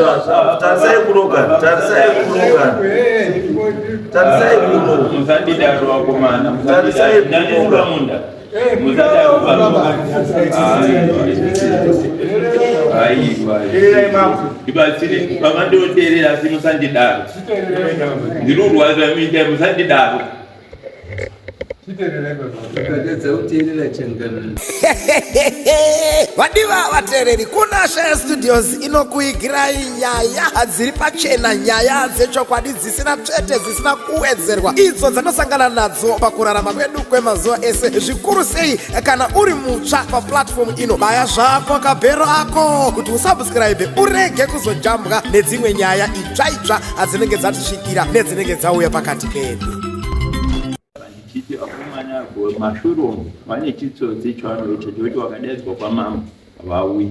Aiwa, tarisai kuno kani, tarisai kuno kani. Tarisai kuno. Musandidaro vakomana, Tarisai musandidaro. Ndandiri pamunda. Musadaro baba. Aiwa. Ndibatsire pamandoteerera asi musandidaro. Ndiri kurwadza minda musandidaro. Ukatadza kuteerera changamire. Vadiwa vateereri, kuna Shaya Studios inokuigirai nyaya dziri pachena, nyaya dzechokwadi dzisina tsvete, dzisina kuwedzerwa, idzo dzanosangana nadzo pakurarama kwedu kwemazuva ese, zvikuru sei kana uri mutsva paplatform ino. Baya zvako kabhero ako kuti usubscribe urege kuzojambwa nedzimwe nyaya itsva itsva dzinenge dzatisvikira nedzinenge dzauya pakati pedu. Ndichiti vakomana mashure umu vane chitsotsi chavanoita chekuti vakadaidzwa kwamambo havauyi.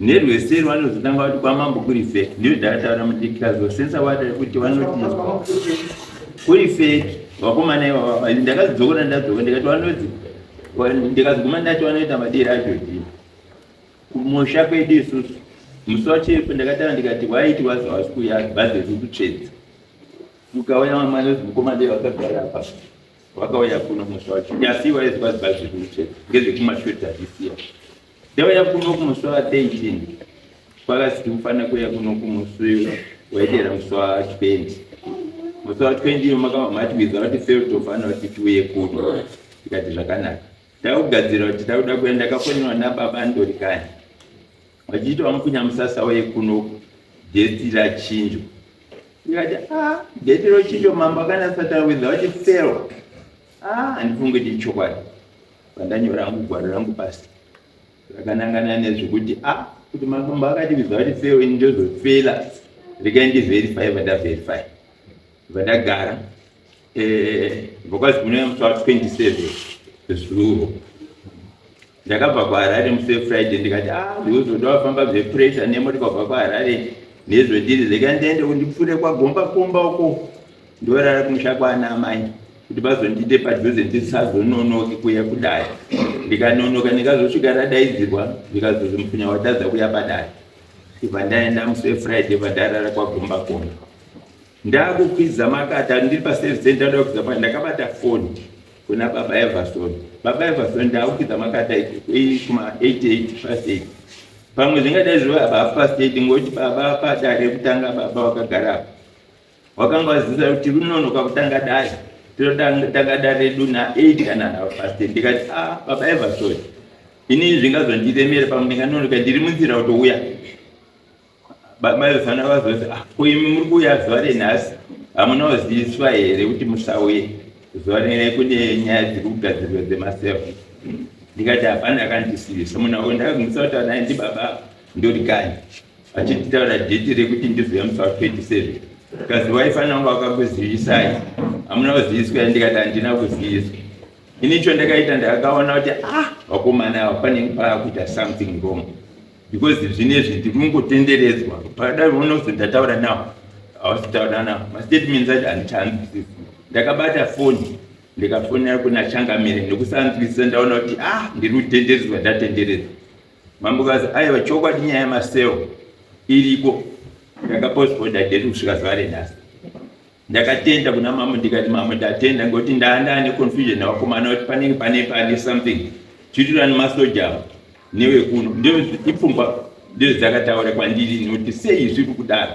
Nerweseri vanozotanga vati kwamambo kuri feki. Ndizvo ndakataura mudikirazo sensa wada kuti vanoti kuri feki vakomana ivava. Ndakadzokora ndadzoka ndikati vanoti ndikazoguma ndati vanoita madiro acho chii. Kumusha kwedu isusu musi wacho ipo ndakataura ndikati waiti wazi hawasi kuuya bhazi riri kutsvedza. Kukauya vamwe vanonzi mukoma dei vakagara apa vakauya kuno musi wacho asi waizi kwazi bhazi riri kutsvedza ngezvekumashure tazvisiya. Ndauya kuno kumusi wa 13 kwakazi tikufanira kuuya kuno kumusi waitera musi wa 20 musi wa 20 iyo makabva matiudza kuti fail tofanira kuti tiuye kuno tikati zvakanaka. Takugadzira kuti takuda kuenda ndakafonerwa nababa Ndorikani vachiti vamukunya musasa uye kuno date rachinjwa ndikati ah date rochinjwa mambo akanatsa without fail ah handifungi kuti ichokwadi pandanyora hangu gwaro rangu pasi rakanangana nezvekuti ah kuti mambo akati without fail ini ndozofela regai ndiverify vandaverify vandagara because kune musi wa 27 zuro ndakabva kuHarare musi weFriday ndikati ah ndikuzoda wafamba zvepressure nemota kubva kuHarare nezvondiri rega ndiende kundipfuure kwagomba komba uko ndorara kumusha kwaana amai kuti bazondiite padhuze ndisazononoki kuya kudare ndikanonoka ndikazosvika radaidzirwa ndikazozi mupfunya watadza kuya padare ibva ndaenda musi weFriday bva ndarara kwagomba komba Ndakukwidza makata ndiri paservice center ndoda kukwidza makata ndakabata foni kuna baba Everson. Baba Everson ndakukwidza makata kuma 88 past 8. Pamwe zvingadai zviva half past 8 ngokuti baba padare kutanga baba vakagara apa. Wakanga wazivisa kuti runonoka kutanga dare. Tinotanga dare redu na 8 kana half past 8. Ndikati ah baba Everson ini zvingazondiremera pamwe ndinganonoka ndiri munzira kutouya. Baba Yohana vazoti ah, ko imi muri kuuya zuva renhasi hamuna kuziviswa here kuti musauye zuva rene kune nyaya dziri kugadzirwa dzemasefa ndikati hapana akandisivisa munhu ako ndakagumisa kutaura naye ndibaba ndorikani achititaura dheti rekuti ndizouya musi wa 27 kazi waifanira kunge wakakuzivisai hamuna kuziviswa ndikati handina kuziviswa ini cho ndakaita ndakaona kuti ah vakomana ava panenge paakuita something wrong because zvinezvi ndiri kungotenderedzwa pakadai unozi ndataura nawo hawasi kutaura nawo mastatements acho handichanzwisisi ndakabata foni ndikafonera kuna changamire nekusanzwisisa ndaona kuti ah ndiri kutenderedzwa ndatenderedzwa mambokazi aiwa chokwadi nyaya yemaseo iriko ndakapostponda date kusvika zuva renhasi Ndakatenda kuna mambo ndikati mambo ndatenda ngokuti ndaanda neconfusion nevakomana kuti panenge pane pane something chiitirani masoja ava newekuno ipfungwa ndidzo dzakataura kwandiri nokuti sei zviri kudaro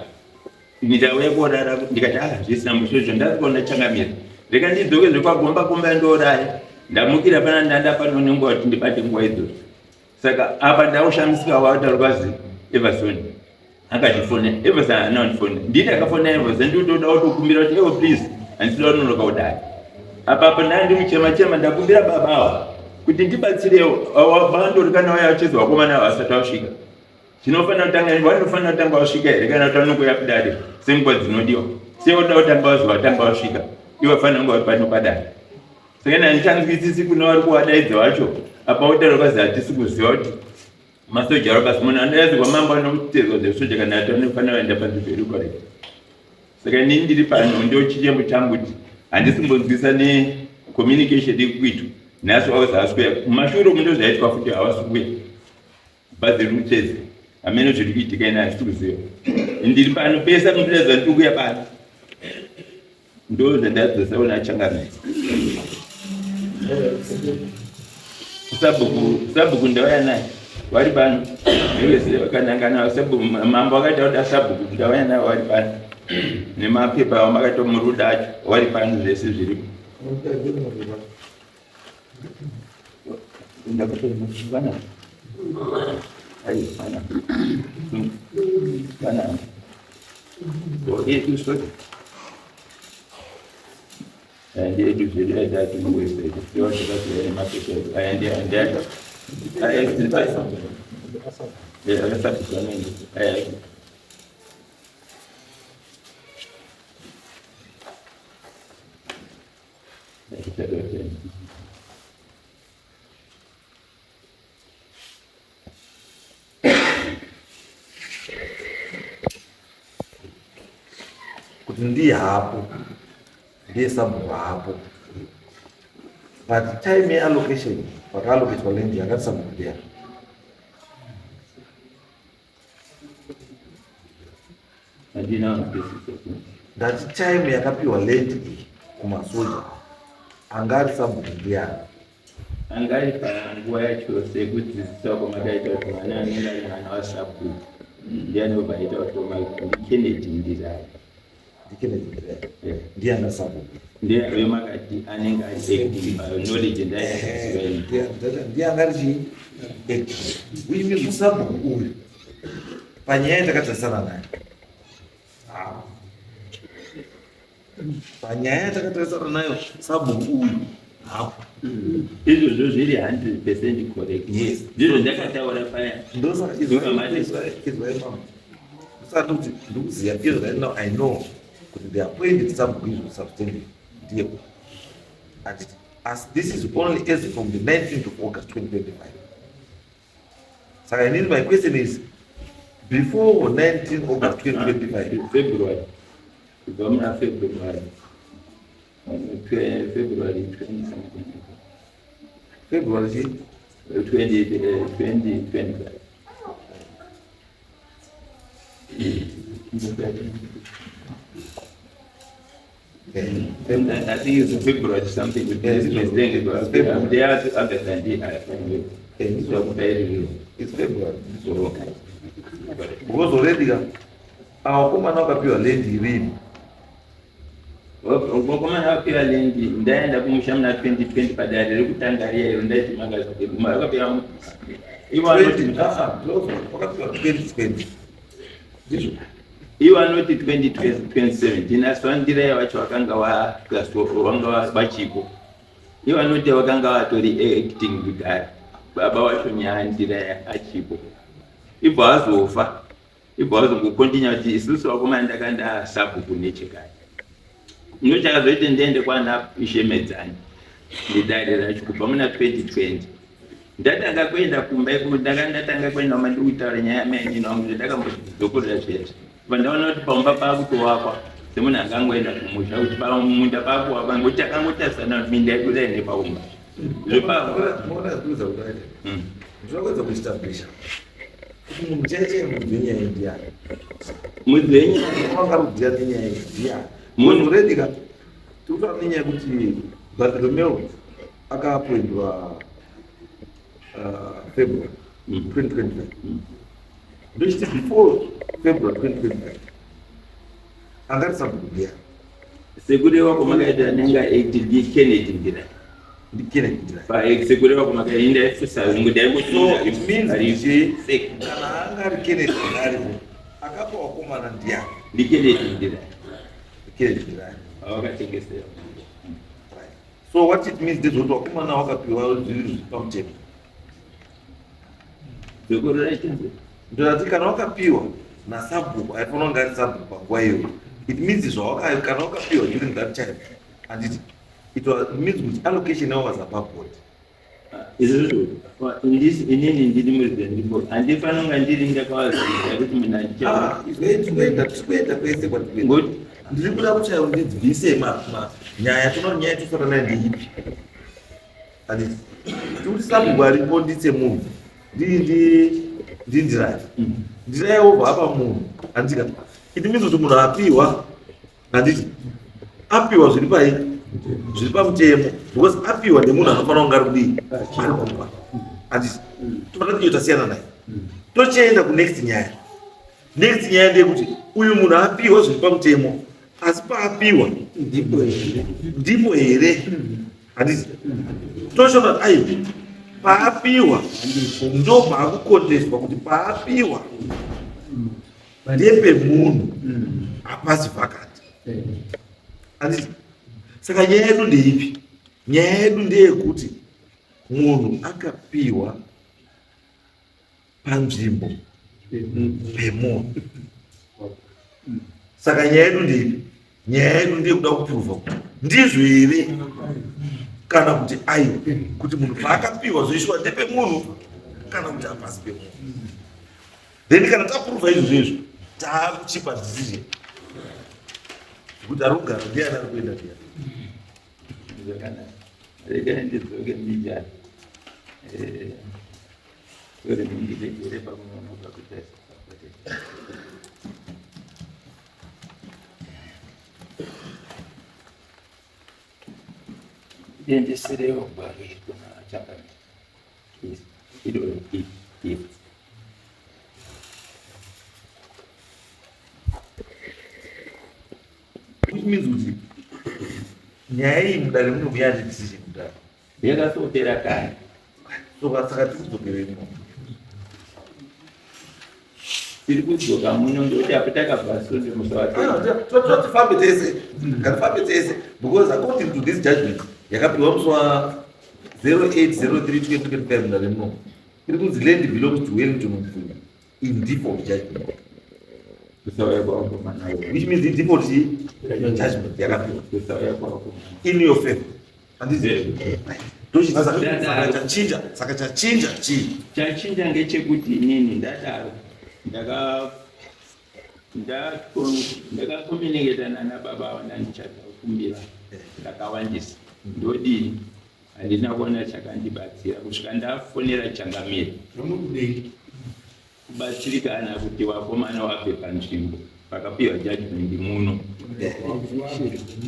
ini ndauya korara ndikati ah zvisina musozvo ndazikuona changamira reka ndidzoke zvekwagomba komba ndooraya ndamukira pana ndanda pano nenguva kuti ndibate nguva idzodzo saka apa ndakushamisika wataura kwazi Everson akatifonera Everson haana kundifonera ndini ndakafonera Everson ndikutoda kutokumbira kuti ewo please handisida kunonoka kudai apa apa ndanga ndimuchema chema ndakumbira baba awa kuti ndibatsirewo bandori kana waya vachezi vakomana ava vasati vasvika tinofanira kutanga vanofanira kutanga vasvika here kana kuti vanongoya kudare senguva dzinodiwa sevoda kutanga vazi vatanga vasvika ivo vafanira kunge vari pano padare Saka ini handichanzwisisi kune vari kuvadaidza vacho apa votaura kwazi hatisi kuziva kuti masoja ari pasi munhu anoyazirwa mambo anotedzwa zvesoja kana ati anofanira vaenda panzvimbo iri correct saka inini ndiri pano ndo chichembo changu kuti handisi kumbonzwisa necommunication iri kuitwa nhasi wauzi haasi kuya mumashure umu ndozvaitwa futi havasi kuya bhazi riri kutsvedza. Hameno zviri kuitika ini handisi kuziva. Ndiri pano pese munoratidza ndiri kuuya pano. Ndo zvandadzosa kuna changamire. Sabhuku, sabhuku ndauya naye. Wari pano. Vese vakanangana sabhuku mambo akaita kuda sabhuku ndauya naye wari pano. Nemapepa awo makaita muruda acho wari pano zvese zviripo. Ndakatoona. Ayi, bana. Bana. Ndedu zvedu yatatingoisa tiwa takasiya nemapepa edu aya ndiacho akasabhiswa nende aya. Kuti ndiye hapo, ndiye sabhuku hapo, but time yeallocation pakaallocatwa land yakati sabhuku ndiya. Ndati time yakapiwa land iyi kumasoja anga ari sabhuku ndiyani? Anga ari panguva yacho sekudzidzisa kwamakaita kuti mwana anenge ari mwana wasabhuku ndiani obva aita kuti ndiKennedy Ndiraya. NdiKennedy Ndiraya ndiye anga sabhuku. Ndiye uyo makati anenge ari acting knowledge ndaiziva. Ndiye anga ari chii? Acting. Which means musabhuku uyu panyaya yatakatarisana nayo, panyaya yatakatarisana nayo sabhuku uyu hapo. Izvozvo zviri 100% correct. Yes. Ndizvo ndakataura paya. Ndosaka izwai mama, ndosaka ndikuti ndikuziva izvo. Right now I know kuti the appointed sabhuku izvo substantive ndiye anditi, as this is only as from the 19th of August 2025. Saka inini my question is, before 19 August 2025, February, kubva muna February, February 20 something. February chii? 20, 2025. I think it's February something with this mistake. They are other than the It's February. So, because already ka avakomana vakapiwa land irini. Vakomana vapiwa land, ndaenda kumusha muna 2020 padare rekutanga riya iro, ndaiti vakapiwa ivo vanoti vakapiwa 2020, ndizvo? Ivo vanoti 2017, asi vandirai vacho vakanga vanga vachipo. Ivo vanoti vakanga vatori acting kudhara, baba vacho nyandirai achipo, ibva vazofa, ibva vazongokontinya kuti isusu vakomana ndakanda sabhuku nechekare. Ndo chakazoita ndiende kwana Ishemedzani nedare racho kubva muna 2020. Ndatanga kuenda kumba iko, ndanga ndatanga kuenda kuma ndikutaura nyaya yamainini wangu, ndakambodzokorera zvezvo. Bva ndaona kuti pamba paakutowakwa semunhu angangoenda kumusha kuti pamunda paakuwakwa, ngokuti takangotarisana minda yedu dai nepaumba Maona zvikuudza kuti aita ndinokuedza kuestablisha kuti munhu chaichai mudzi wenyaya iyi ndiani. Mudzi wenyaya wanga ari kudhiya nenyaya iyi ndiani? Munhu ready ka tikutaura nenyaya yekuti Bartolomeo akaappointwa February 2025. Ndochiti before February 2025 angari sabhuku ndiani? Sekureva kwamakaita anenge aiti ndiKennedy Ndiraya. NdiKennedy Ndiraya. Sekureva kwamakaita indaifisa. So it means kuti kana anga ari Kennedy aripo, akapa wakomana ndiani? NdiKennedy Ndiraya. NdiKennedy Ndiraya. Avakatengesera. Right. So what it means ndezvekuti wakomana wakapiwa zviri pamutemo. Dzokorora chinzi. Ndinati kana wakapiwa nasabhuku aifanira kunge ari sabhuku panguva iyoyo, it means zvawaka kana wakapiwa during that time, handiti it means kuti allocation yavo was above board. Izvozvo inini ndiri muridzi ndipo handifanira kunga ndiri ndakavazivisa kuti munhu andicha. Ah, tikuenda, tikuenda kwese kwatikuenda. Ngoti ndiri kuda kuti ndibvise nyaya, toona nyaya tosara nayo ndeipi, handiti tikuti sabhuku aripo nditse munhu ndi Ndindirai. Ndirai wobva apa munhu. Handika. It means kuti munhu apiwa. Handiti. Apiwa zviri pai? Zviri pamutemo because apiwa nemunhu anofanira kunge ari kudii? Ari kupa. Handiti. Tofanira kuti tasiyana naye. Tochienda kunext nyaya. Next nyaya ndeyekuti uyu munhu apiwa zviri pamutemo asi paapiwa ndipo here handiti toshona aiwa paapiwa ndo paakukontestwa kuti paapiwa ndepemunhu hapasi vhakati handiti saka nyaya yedu ndeipi nyaya yedu ndeyekuti munhu akapiwa panzvimbo pemunhu saka nyaya yedu ndeipi nyaya yedu ndeyekuda kupuruvha kuti ndizvo here kana kuti aiwa kuti munhu paakapiwa zvoiswa ndepemunhu kana kuti hapasi pemunhu then kana tapuruvha izvozvo izvo taakuchipa decision kuti ari kugara ndiani ari kuenda ndiani Zvakanaka. Regai ndidzoke mbijana. Eh, sorry mundiregere pakunonoka kuita Ndiendeserewo gwaro iri kuna changamire. Please. Iro iri. Iri. Which means kuti nyaya iyi mudare muno muyani decision mudare. Yakatopera kare. So saka tiri imo. Tiri kudzoka muno ndokuti apo takabva sunde musi watifambe tese. Ngatifambe tese because according to this judgment yakapiwa musi wa 0803 2025 mudare muno. Iri kunzi land belongs to Wellington Mupfunyi. in default judgment kusauya kwavakomana which means in default judgment yakapiwa kusauya kwavakomana in your favor saka chachinja saka chachinja chii chachinja ngechekuti inini ndadaro ndakakomuniketa nana baba ava ndandichadakumbira ndakawandisa ndodii Handina kuona chakandibatsira kusvika ndafonera changamire. Kubatsirikana kuti vakomana wabve panzvimbo pakapiwa judgment muno.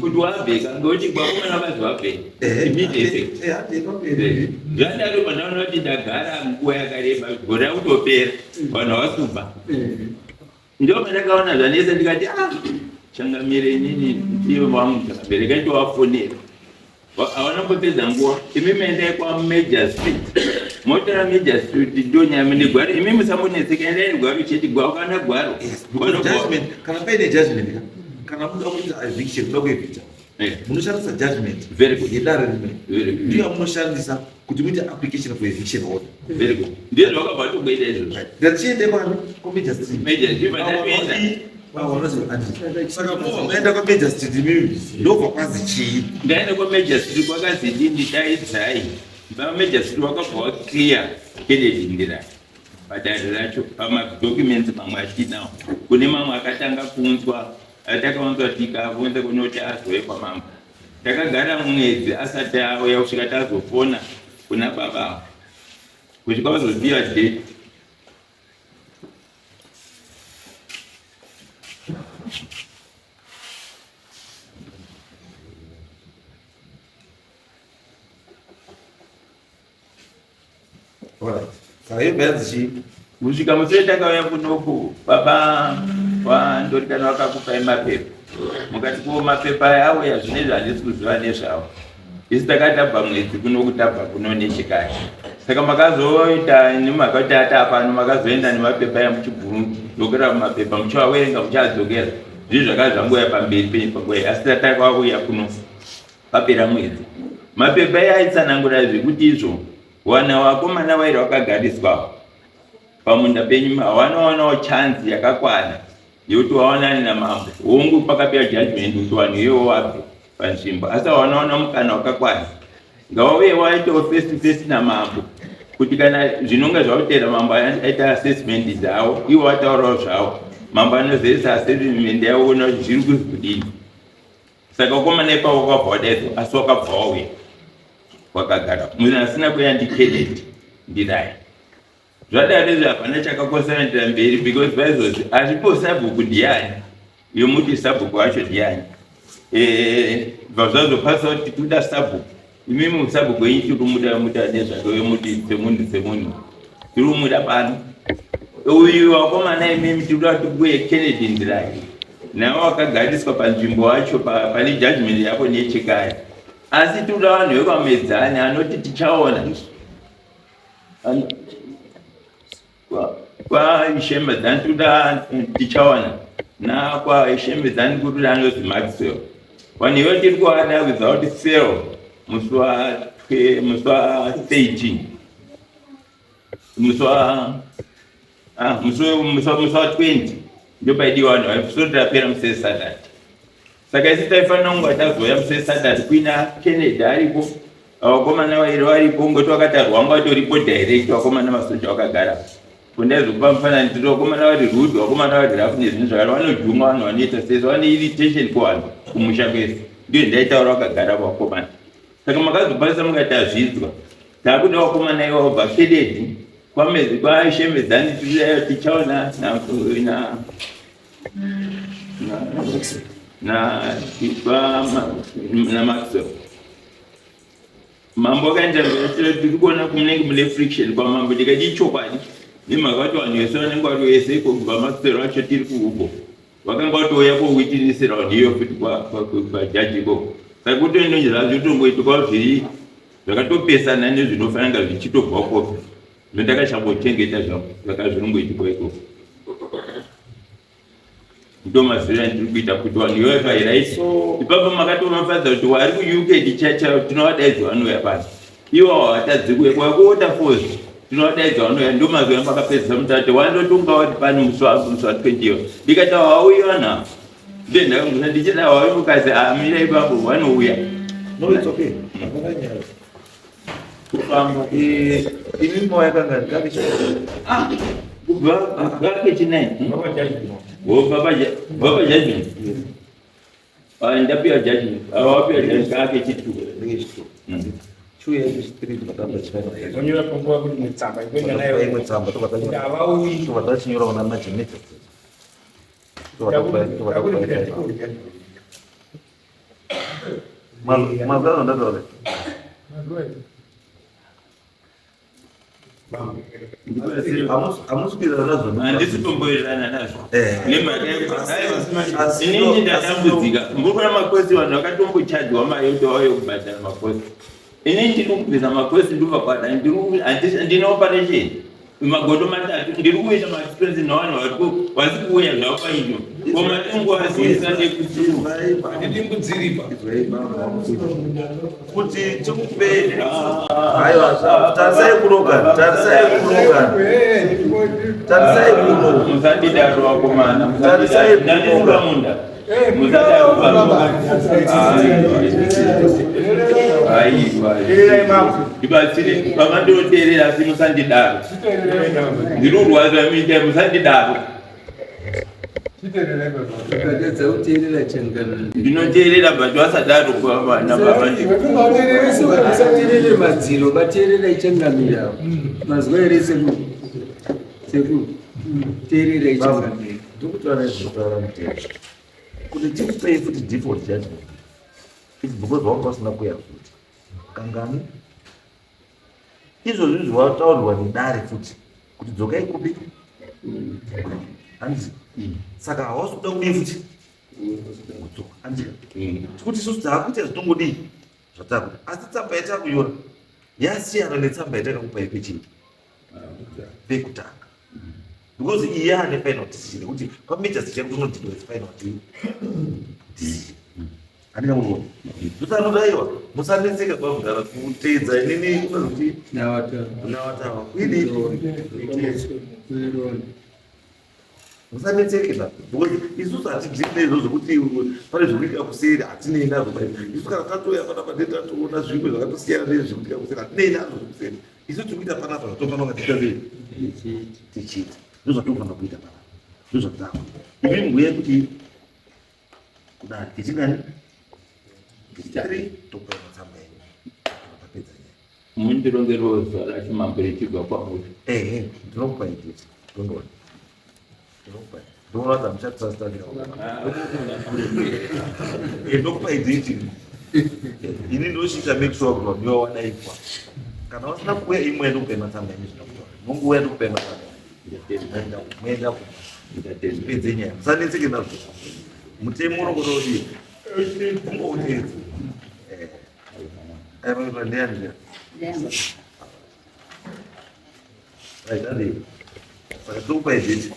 Kuti wabve ngekuti vakomana vazi wabve immediate effect. Zvadaro pandaona kuti ndagara nguva yakareba gore rakutopera vanhu havasi kubva. Ndopandakaona zvanetsa ndikati ah changamire inini ndiye wangu changamire regai ndovafonera. Havana kumbopedza nguva imi maendai kwaMajor Street motora Major Street ndonyama negwaro imi musambonetseka endai negwaro chete gwakana gwaro. Yes, because judgment kana paine judgment ka kana muda kuita eviction muda kuevicta munoshandisa judgment Very good. yedare rimwe Very good. ndiyo yamunoshandisa kuti muite application for eviction order Very good. Ndizvo zvakabva tokuita izvozvo. Ndatiende kwani kwaMajor Street. Major Street pandatoenda. Saka mobva maenda kwaMajor Street imimi ndobva kwazi chii? Ndaenda kwaMajor Street kwakazi dini daidzai. VaMajor Street vakabva vaclear Kennedy Ndiraya padare racho pamadocuments mamwe atinawo. Kune mamwe akatanga kuunzwa atakaunzwa tikaunza kunoti azouya kwamambo. Takagara mwedzi asati auya kusvika tazofona kuna baba ava kusvika vazoziva date. Saka yobva yanzi chii? Kusvika musi wetakauya kunoku baba vandorikana vakakupai mapepa mukati ko mapepa aya auya zvinezvi handisi kuziva nezvawo isu takati tabva mwedzi kunoku tabva kuno nechikati saka makazoita nemhaka kuti ata pano makazoenda nemapepa aya muchibvunzokera mapepa muchivawerenga muchiadzokera zvii zvakava zvangouya pamberi penyu panguva iyi asi tatakauya kuno Papera mwedzi, mapepa iye aitsanangura zvekuti izvo wana wakomana wairi wakagariswa pamunda penyu hawanawanawo chanzi yakakwana yekuti wawanane namambo. Hongu pakapera judgment kuti vanhu ivo wabve panzvimbo asi hawanawana mukana wakakwana. Ngawauye waitawo face to face namambo kuti kana zvinonga zvakutera mambo aita assessment dzavo ivo vataurawo zvavo mambo anozoisa assessment yavo kuona kuti zviri kuzi kudini. Saka ukomana ipapo wakabva wadaidzwa asi wakabva wauya wakagara. Munhu asina kuya ndiKennedy Ndirai. Zvadaro izvi hapana chakakosana mberi because vaizozi hazvipo sabhuku ndiyani yomuti sabhuku wacho ndiyani eh, bva zvazopasa kuti tikuda sabhuku imimi sabhuku wenyu tiri kumuda muda nezvake yomuti semunhu semunhu tiri kumuda pano uyu wakomana imimi tiri kuda kuti kuye Kennedy Ndirai nawe wakagariswa panzvimbo wacho pane judgment yako nechekare asi tiri kuda vanhu vekwamedzani anoti tichaona kwaishembedzani tikuda tichawana nakwaishembedzani kuri anonzi Maxwell vanhu ivo tiri kuvada kuziva kuti sel musi wa musi wa 13 musi wa ah, musi wa 20 ndopaidiwa vanhu vaisoti rapera musi wesaturday Saka isu taifanira kunga tazouya musi weSaturday kuina Kennedy aripo, vakomana vairi varipo, ngoti vakati rwanga vatoripo direct, vakomana masoja vakagara. Kundaizokupa mufananidzo vakomana vari rude, vakomana vari rough nezvinhu zvakadaro, vanojuma vanhu vanoita sezvo vane irritation kuvanhu kumusha kwese. Ndiyo ndaitaura vakagara vakomana. Saka makazokwanisa mukati tazvidzwa. Takuda vakomana ivavo bva Kennedy kwamezi kwaShemedzani tichaona na, na naMaxwell mambo akaenda tiri kuona kumunenge mune friction kwamambo ndikati ichokwadi nemhaka kuti vanhu vese vanenge vari vese iko kubva Maxwell vacho tiri kuuko vakanga vatouya kowitinisira vanhu iyo futi kwajaji ikoko saka kutoendonjera zvotongoitikawo zviri zvakatopesana nezvinofanira zvichitobva kofi Ndakachangochengeta zvangu saka zvinongoitikwa ikoko. Ndomazivira ndiri kuita kuti vanhu iwe pairaiti ipapo makatomafadza kuti wari kuUK tichacha tinovadaidza vanouya pano iwo havatadzi kuuya kwa kuWaterfalls tinovadaidza vanouya ndomazuva makapedzisa mutate wandotunga wati pano musi wa musi wa 20 iyo ndikati hawauyi vanhu ava ndiye ndakangosa ndichida hawauyi mukadzi amira ipapo vanouya. No, it's okay. Hapana nyaya. Kufamba. Eh, imi moya kangani kake chi. Ah, kubva kake chi 9. Baba judgment. Oh, baba baba judgment. Yes. Ah, ndapiwa judgment. Ah, wapiwa judgment kake chi 2. Ndike chi 2. Chu ya chi 3 tokatamba chi 5. Onyora panguva kuti imwe tsamba ikuenda nayo. Imwe tsamba tokatamba. Ndavauyi. Tokatamba chinyora kuna majimeta. Tokatamba tokatamba. Mazano ndataura. Hamusi kuwirirana nazvo. Handisi kumbowirirana nazvo. Eh. Nemhaka yekuti inini ndatambudzika. Mbukura makosi vanhu vakatombochajwa mari yekuti vauye kubhadhara makosi. Inini ndiri kubvisa makosi ndobva kwada ndine operation. Magodo matatu ndiri kuita maexpense nevanhu vari vasi kuuya zvavo paizvo ko matengo asiyisa nekudziripa kuti tikupei aiwa tarisai kunoga tarisai kunoga tarisai kuno musadidaro vakomana Tarisai musadidaro munda Ndibatsire baba ndinoteerera asi musandidaro. Ndiri kurwadza minda musandidaro. Ukatadza kuteerera changano. Ndinoteerera but vasadaro vana baba. Usateerere madziro, bateerera ichangamira. Mazwa here sekuru? Sekuru, teerera ichangamira. Ndikutaura nezvekutaura mutemo. Kuti tikupei futi default judgment. It's because wanga usina kuya futi. Kangani? Izvozvi zvawataurirwa nedare futi kuti dzokai kupi? Hanzi. Saka hausi kuda kudii futi? Kudzoka. Hanzi. Tikuti isusu taakuita zvitongodii? Zvatakuita. Asi tsamba yatakunyora yasiyana netsamba yatakakupai pechii? Pekutanga. Because iyi yaane final decision yekuti pamajor decision unodhidwa with final decision. Handina kuona. Musanodaiwa, musanetseka kwamugara kuteedza inini kunozoti Nawatawa. Kuidi. Musanetseke ba because isusu hatidhiri neizvo zvekuti pane zvekuitika kuseri hatinei nazvo ba isu kana tatouya panapa ndee tatoona zvimwe zvakatosiyana nezvekuitika kuseri hatinei nazvo zvekuseri isu tiri kuita panapa zvatofanira kunga tiita sei tichiita ndozvatinofanira kuita panapa ndozvataakuita imi mbuya kuti kudari tichingani tichitari tokupa matsamba enyu tapedza nyaya. Mundirongerewo zuva racho mambo richibva kwamuri. Ehe, ndinokupa idate. Don't worry. Ndinokupa. Ndinoona kuti hamuchatrusta Ndinokupa idate. Ini ndosvika make sure kuti vanhu wadaidzwa. Kana vasina kuuya imwe ndokupai matsamba imi zvina kutaura. Munguuya ndokupai matsamba. Moenda moenda kumba. Pedze nyaya. Musanetseke nazvo. Mutemo unongoda kudii? Ungouteedza. Eh. Aiwa ndiyani? Right, andei. Saka tokupa idate.